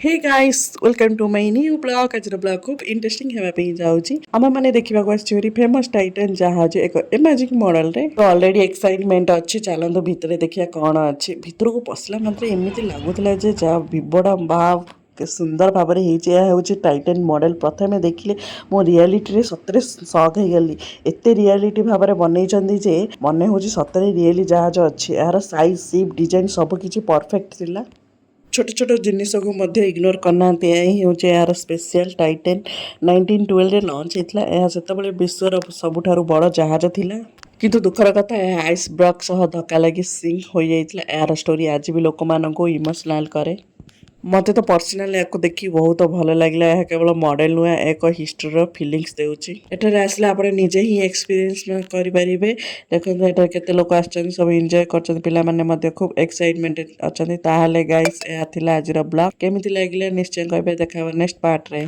Hey guys, welcome to my new vlog. ଆଜିର blog ଖୁବ୍ interesting ହେବା ପାଇଁ ଯାଉଛି। ଆମେମାନେ ଦେଖିବାକୁ ଆସିଛୁ ଭେରି ଫେମସ୍ ଟାଇଟାନ୍ ଜାହାଜ ଏକ ଇମାଜିଂ ମଡେଲରେ। ତ ଅଲରେଡି ଏକ୍ସାଇଟମେଣ୍ଟ ଅଛି। ଚାଲନ୍ତୁ, ଭିତରେ ଦେଖିବା କ'ଣ ଅଛି। ଭିତରକୁ ପଶିଲା ମାତ୍ରେ ଏମିତି ଲାଗୁଥିଲା ଯେ ଯାହା ଭିବଟା ବା କେତେ ସୁନ୍ଦର ଭାବରେ ହେଇଛି। ଏହା ହେଉଛି ଟାଇଟାନ୍ ମଡେଲ। ପ୍ରଥମେ ଦେଖିଲେ ମୁଁ ରିଆଲିଟିରେ ସତରେ ସକ୍ ହେଇଗଲି। ଏତେ ରିଆଲିଟି ଭାବରେ ବନେଇଛନ୍ତି ଯେ ମନେ ହେଉଛି ସତରେ ରିଏଲି ଜାହାଜ ଅଛି। ଏହାର ସାଇଜ୍, ସେପ୍, ଡିଜାଇନ୍ ସବୁ କିଛି ପରଫେକ୍ଟ ଥିଲା। ଛୋଟ ଛୋଟ ଜିନିଷକୁ ମଧ୍ୟ ଇଗ୍ନୋର କରିନାହାନ୍ତି। ଏହା ହିଁ ହେଉଛି ଏହାର ସ୍ପେଶିଆଲ। ଟାଇଟାନ୍ 1912ରେ ଲଞ୍ଚ ହେଇଥିଲା। ଏହା ସେତେବେଳେ ବିଶ୍ୱର ସବୁଠାରୁ ବଡ଼ ଜାହାଜ ଥିଲା। କିନ୍ତୁ ଦୁଃଖର କଥା, ଏହା ଆଇସବର୍ଗ ସହ ଧକ୍କା ଲାଗି ସିଙ୍କ ହୋଇଯାଇଥିଲା। ଏହାର ଷ୍ଟୋରି ଆଜି ବି ଲୋକମାନଙ୍କୁ ଇମୋସନାଲ କରେ। ମୋତେ ତ ପର୍ସନାଲି ଏହାକୁ ଦେଖି ବହୁତ ଭଲ ଲାଗିଲା। ଏହା କେବଳ ମଡେଲ ନୁହେଁ, ଏକ ହିଷ୍ଟ୍ରିର ଫିଲିଙ୍ଗସ୍ ଦେଉଛି। ଏଠାରେ ଆସିଲେ ଆପଣ ନିଜେ ହିଁ ଏକ୍ସପିରିଏନ୍ସ କରିପାରିବେ। ଦେଖନ୍ତୁ, ଏଠାରେ କେତେ ଲୋକ ଆସିଛନ୍ତି, ସବୁ ଏନ୍ଜୟ କରୁଛନ୍ତି। ପିଲାମାନେ ମଧ୍ୟ ଖୁବ୍ ଏକ୍ସାଇଟମେଣ୍ଟ ଅଛନ୍ତି। ତାହେଲେ ଗାଇସ୍, ଏହା ଥିଲା ଆଜିର ବ୍ଲଗ୍। କେମିତି ଲାଗିଲା ନିଶ୍ଚୟ କହିବେ। ଦେଖା ହେବ ନେକ୍ସଟ ପାର୍ଟରେ।